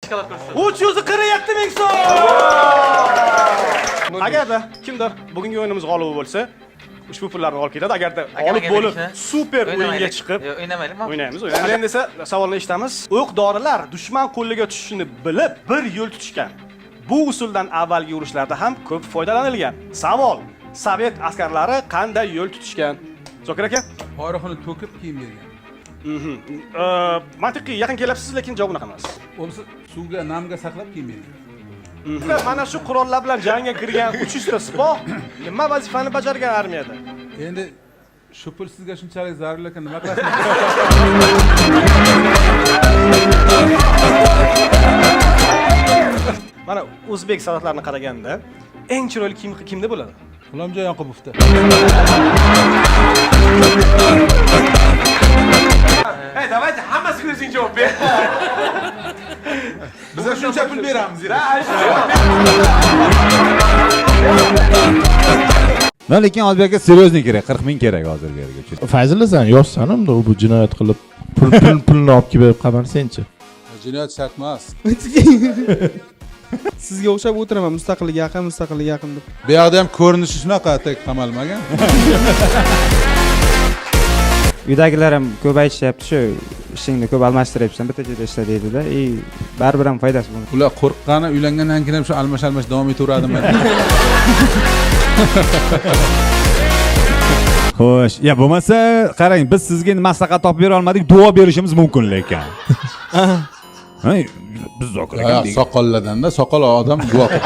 347 ming so'm. Agarda kimdir bugungi o'yinimiz g'olibi bo'lsa, ushbu pullarni olib ketadi. Agarda g'olib bo'lib super o'yinga chiqib Yo'q, o'ynamaylikmi? O'ynaymiz, o'ynaymiz. Endi esa savolni eshitamiz. O'q dorilar dushman qo'liga tushishini bilib, bir yo'l tutishgan. Bu usuldan avvalgi urushlarda ham ko'p foydalanilgan. Savol: Sovet askarlari qanday yo'l tutishgan? Zokir aka? Porixini to'kib kiyim bergan. Mantiqiy yaqin kelyapsiz, lekin javob unaqa emas. Bo'lmasa suvga, namga saqlab kiyim bergan. Mana shu qurollar bilan jangga kirgan 300 ta sipoh nima vazifani bajargan armiyada? Endi shu pul sizga shunchalik zarur ekan, nima qilasiz? Mana o'zbek san'atlarini qaraganda eng chiroyli kiyim kimda bo'ladi? G'ulomjon Yoqubovda. Hey, давайте hammasiga o'zing javob ber. Biza shuncha pul beramiz. No, lekin Ozbek aka серьезный kerak, 40 ming kerak hozir bu yerga. Fayzulla, san yoshsan unda u bu jinoyat qilib pul pul pulni olib kelib berib qamalsangchi. Jinoyat shart emas. Sizga o'xshab o'tiraman, mustaqillikka yaqin, mustaqillikka yaqin deb. Bu yoqda ham ko'rinishi shunaqa, tek qamalmagan. Uydagilar ham ko'p aytishyapti, shu ishingni ko'p almashtiryapsan, bitta joyda ishla deydida. И baribir ham foydasi bo'lmaydi. Ular qo'rqqani uylangandan keyin ham shu almash almash davom etaveradimi? Xo'sh, ya bo'lmasa qarang, biz sizga endi maslahat topib bera olmadik, duo berishimiz mumkin lekin. Hay, biz Zokir aka Yo'q, soqollardanda, soqol odam duo qil.